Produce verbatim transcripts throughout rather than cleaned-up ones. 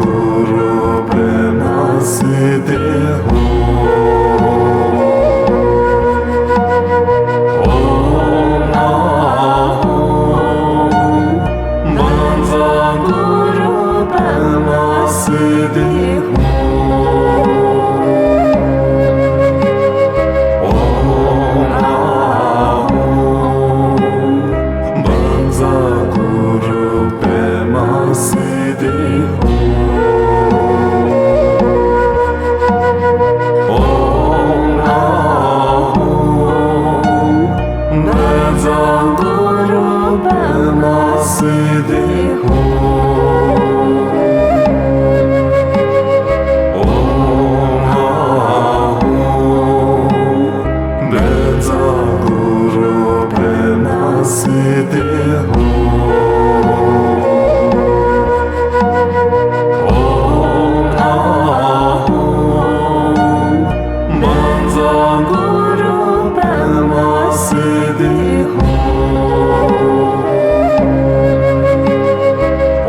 གུ་རུ་པདྨ་སིདྡྷི་ཧོ། ཨོཾ་ཨཱཿཧཱུྃ། བཛྲ་གུ་རུ་པདྨ་སིདྡྷི་ཧོ། ཨོཾ་ཨཱཿཧཱུྃ། བཛྲ་གུ་རུ་པདྨ་སིདྡྷི་ཧོ། ཨོཾ་ཨཱཿཧཱུྃ། བཛྲ་གུ་རུ་པདྨ་སིདྡྷི་ཧོ། ཨོཾ་ཨཱཿཧཱུྃ། བཛྲ་གུ་རུ་པདྨ་སིདྡྷི་ཧོ། ཨོཾ་ཨཱཿཧཱུྃ། བཛྲ་གུ་རུ་པདྨ་སིདྡྷི་ཧོ།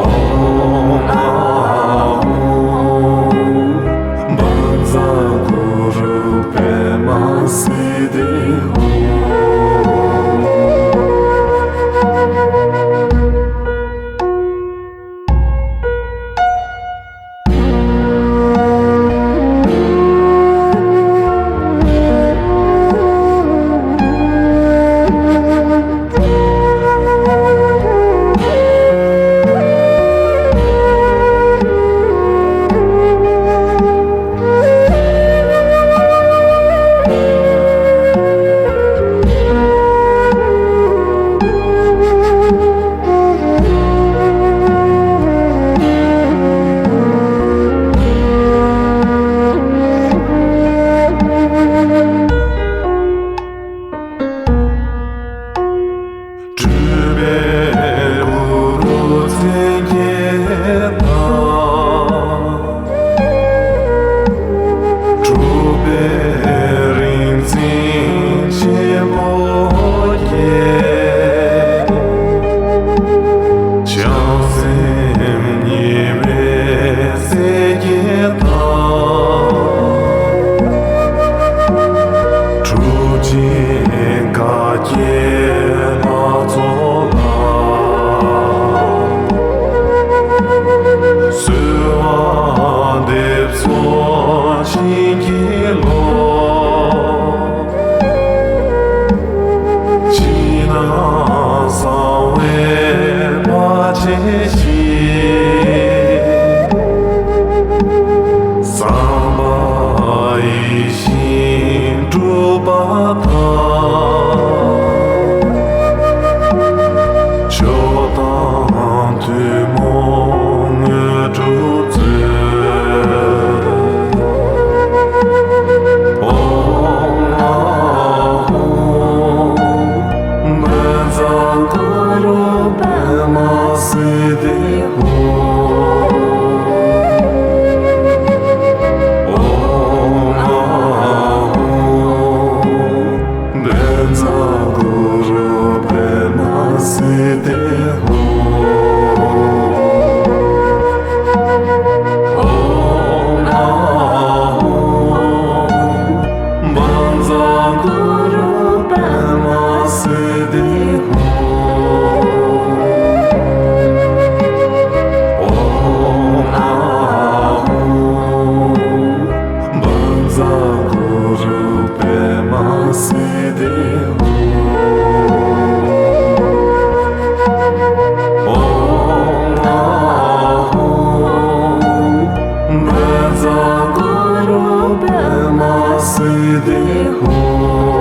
ཨོཾ་ཨཱཿཧཱུྃ། བཛྲ་གུ་རུ་པདྨ་སིདྡྷི་ཧོ། སྤྲུལ་པའི་གུ་རུ་མཚན་བརྒྱད་དང་། གྲུབ་པའི་རིག་འཛིན་ཆེན་པོ་བརྒྱད། བྱང་སེམས་ཉེ་བའི་སྲས་བརྒྱད་དང་། གྲུབ་ཆེན་བཀའ་བརྒྱད་ལྷ་ཚོགས་ལ། གསོལ་བ་འདེབས་སོ་བྱིན་གྱིས་རློབས། ཕྱི་ནང་གསང་བའི་བར་ཆད་ཞི། བསམ་པ་ཡིད་བཞིན་འགྲུབ་པ་དང་། མཆོག་དང་ཐུན་མོང་དངོས་གྲུབ་སྩོལ། ཨོཾ་ཨཱཿཧཱུྃ། བཛྲ་གུ་རུ་པདྨ་སིདྡྷི་ཧོ། ཨོཾ་ཨཱཿཧཱུྃ། བཛྲ་གུ་རུ་པདྨ་སིདྡྷི་ཧོ། ཨོཾ་ཨཱཿཧཱུྃ། བཛྲ་གུ་རུ་པདྨ་སིདྡྷི་ཧོ། ཨོཾ་ཨཱཿཧཱུྃ། བཛྲ་གུ་རུ་པདྨ་སིདྡྷི་ཧོ། ཨོཾ་ཨཱཿཧཱུྃ། བཛྲ་གུ་རུ་པདྨ་སིདྡྷི་ཧོ།